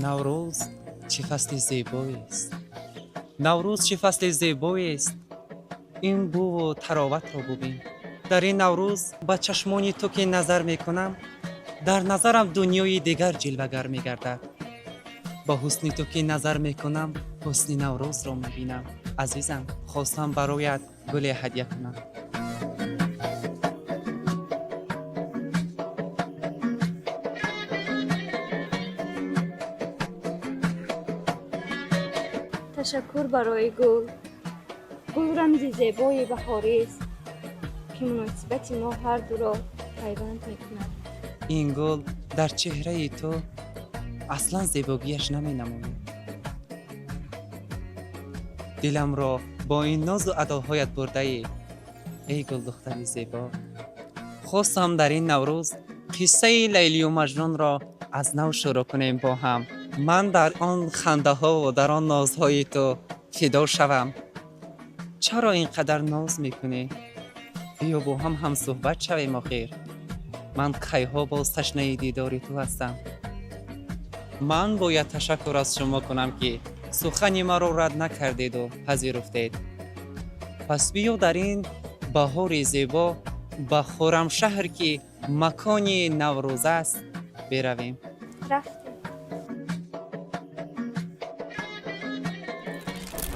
Наврӯз чӣ фасли зебоест, Наврӯз чӣ фасли зебоест. Ин буву тароватро бубин. Дар ин Наврӯз ба чашмони ту ки назар мекунам, дар назарам дунёи дигар ҷилвагар мегардад. Ба ҳусни ту ки назар мекунам, ҳусни Наврӯзро мебинам. Азизам, хостам бароят гуле ҳадя кунам. Ташаккур барои гул. Гул рамзи зебои баҳорист, ки муносибати мо ҳардуро пайванд мекунад. Ин гул дар чеҳраи ту аслан зебогиаш наменамояд. Диламро бо ин нозу адоҳоят бурдаӣ, эй гулдухтари зебо. Хостам дар ин Наврӯз қиссаи Лайлию Маҷнунро аз нав шурӯъ кунем бо ҳам. Ман дар он хандаҳову дар он нозҳои ту фидо шавам. Чаро ин қадар ноз мекунӣ? Биё, бо ҳам ҳамсӯҳбат шавем. Охир ман кайҳо боз ташнаи дидори ту ҳастам. Ман бояд ташаккур аз шумо кунам, ки сухани маро рад накардеду пазируфтед. Пас биё, дар ин баҳори зебо ба Хӯрамшаҳр, ки макони Наврӯз аст, биравем. Рафтем.